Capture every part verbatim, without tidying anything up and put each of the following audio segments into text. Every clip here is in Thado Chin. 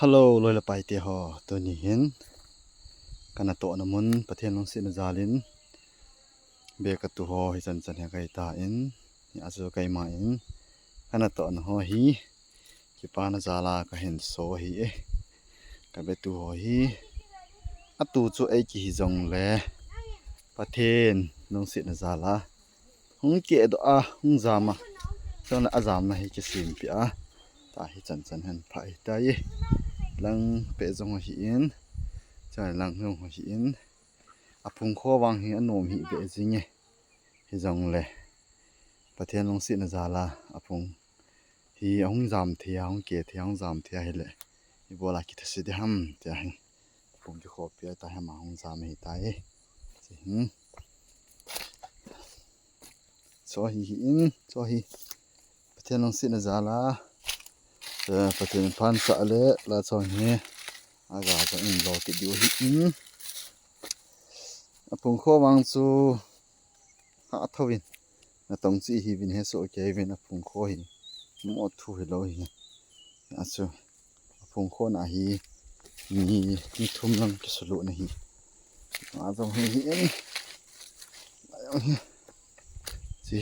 Hello, loi le pai te ho, tuni hin kanatohna mun Pathen lungsetna jalin be katu ho hichan chan hi kahi tan, achu keiman kanatohna ho hi kipana jala kahin so ahi e. Kabetu ho hi atu chu eikihi jongle Pathen lungsetna jala hung kehdoh a, hung jam a, chule ajamna hi kisempeh a, tua hichan chan hin pha ahitai. Lang peh jong ahin, chule lang jong ahin, aphung kho vang hi anom hih beh jing e. Hijongle Pathen lungsetna jala aphung hi ahung jam thei a, ahung ke thei a, ahung jam thei ahile ibola kithase ding ham tia hi. Aphung kikhopi a ta hi ama hung jam ahitai. Chu hi, chu hi, chu hi Pathen lungsetna jala, eh, Pathen phatsah le la chon hi aga jong in lo kit diu ahin. Aphung kho vang chu ha thouvin, natong chu ihiuvin, hesoh kei uvin, aphung kho hi mo thu hilou hi. Achu aphung kho na hi ni, ni thum lang kisulutna hi. Ama jong hi, hi in. Ama jong hi. Chi,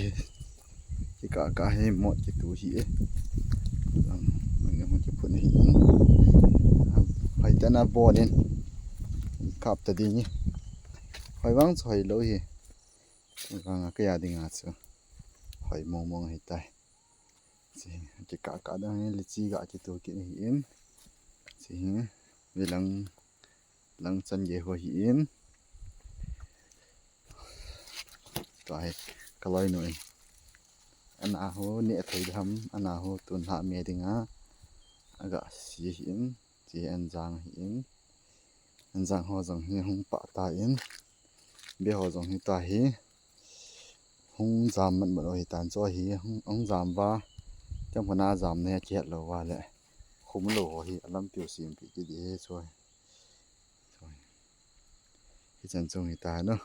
kikah kah hi mot kitu hi e. Lang, lang jong kiphut hi in. Hoi tana bon in kap ta ding e. Hoi vang chu hoi lou hi. Vang a kei a dinga chu hoi mong mong ahitai. Chi, kikah kah dang hi litchi ga kitu kit ahin. Chi hi, velang, lang chan gei ho ahin. Tua hi kaloinu in ana ho neh thei ding ham, ana ho tun lha me dinga aga se ahin. Chi anjang ahin. Anjang ho jong hi hung pah tan, be ho jong hi tua hi hung jam mat mat u ahitan, chu hi hung, hung jam uva, keiman a jamna hi kihet lou uva le khum lou ho hi alampiu sempeh kit ding ahi chu. Hichan chung hita no.